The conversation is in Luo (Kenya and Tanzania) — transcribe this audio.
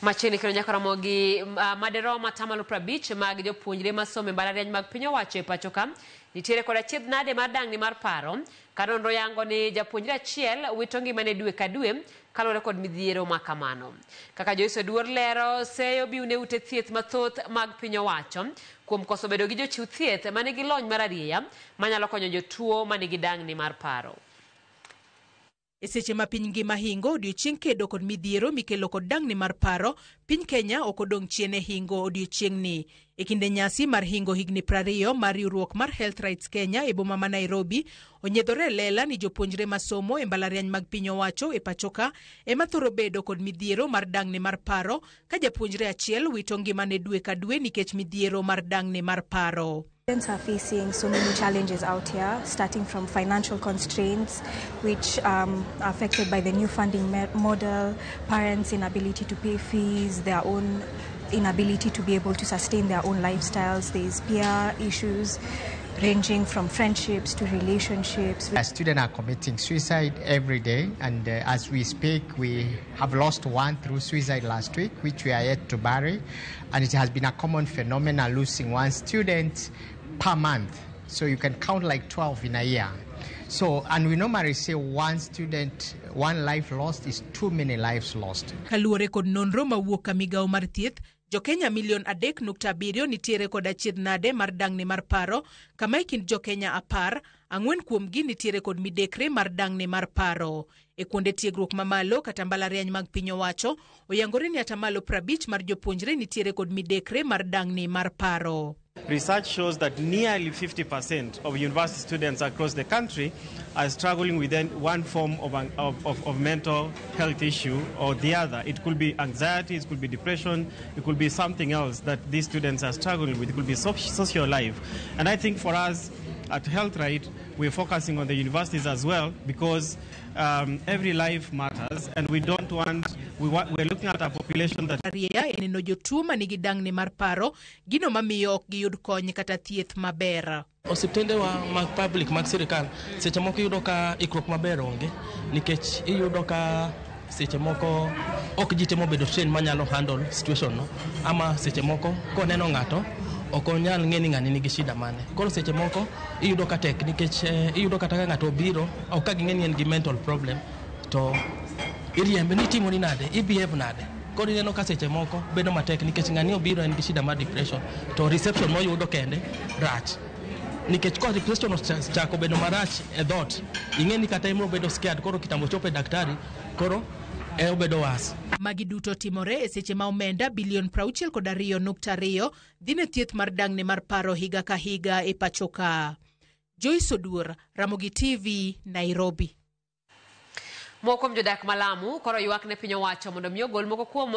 Machiegni kendo nyaka romo gi maderom 50% mag jopuonjre masomo e mbalariany mag piny owacho e pacho ka nitiere kod achiedh nade mar dang'ni mar paro ka nonro yango ni japuonjre achiel wito ngimane dwe ka dwe kaluwore kod midhiero ma kamano. Kaka Joyce Oduor lero, seyo biune ute thieth mathoth mag piny owacho kuom koso bedo gi jochiw thieth manigi lony mar arieya manyalo konyo jotuo manigi dang'ni mar paro. E seche ma piny ngima hingo odiochieng' kedo kod midhiero mikelo kod dang'ni mar paro, piny Kenya ok odong' chien e hingo odiochieng'ni. E kinde nyasi mar hingo higni 20 mar riwruok mar Health Rights Kenya e boma ma Nairobi, onyiedhore e lela ni jopuonjre masomo e mbalariany mag piny owacho e pachoka ema thoro bedo kod midhiero mar dang'ni mar paro ka japuonjre achiel wito ngimane dwe ka dwe nikech midhiero mar dang'ni mar paro. Students are facing so many challenges out here, starting from financial constraints, which are affected by the new funding model, parents' inability to pay fees, their own inability to be able to sustain their own lifestyles. There's peer issues ranging from friendships to relationships. Students are committing suicide every day, and as we speak, we have lost one through suicide last week, which we are yet to bury, and it has been a common phenomenon, losing one student per month. So you can count like 12 in a year. And we normally say one student, one life lost is too many lives lost. Kaluwore kod nonro mawuok ka migawo mar thieth, jo-Kenya milion 3.7 nitiere kod achiedh nade mar dang'ni mar paro, kama e kind jo-Kenya 10, 4 kuomgi nitiere kod midekre mar dang'ni mar paro. E kuonde tiegruok mamalo kata mbalariany mag piny owacho, oyangore ni 50% mar jopuonjre nitiere kod midekre mar dang'ni mar paro. Research shows that nearly 50% of university students across the country are struggling with one form of mental health issue or the other. It could be anxiety, it could be depression, it could be something else that these students are struggling with. It could be social life. And I think for us at Health Right, we're focusing on the universities as well, because every life matters, and we don't want, we want, we're looking at a population that Arieya e neno jotuo manigi dang'ni mar paro, gino mamiyo ok giyud kony kata thieth maber. Osiptende wa mag public mag sirikal seche moko iyudo ka ikruok maber onge, nikech iyudo ka seche moko ok ji temo bedo trained manyalo handle situation no, ama seche moko koneno ng'ato ok onyal ng'e ni ng'ani nigi shida mane. Koro seche moko iyudo ka tek nikech iyudo kata ka ng'ato obiro ok ka ging'e ni en gi mental problem to iriembe ni itimo ni nade, i behave nade. Koro ineno ka seche moko bedo matek nikech ng'ani obiro en gi shida mar depression to reception moyudo kende rach. Nikech ka depression ochako bedo marach e dhoot, ing'e ni kata in obedo scared, koro kitambo chopo e daktari, koro e obedo worse. Magi duto timore e seche ma omenda bilion 62.2 dhi ne thieth mar dang'ni mar paro higa ka higa e pacho ka. Joyce Oduor, Ramogi TV, Nairobi. Moko kuom jodak ma Lamu koro ywak ne piny owacho mondo mi ogol moko kuom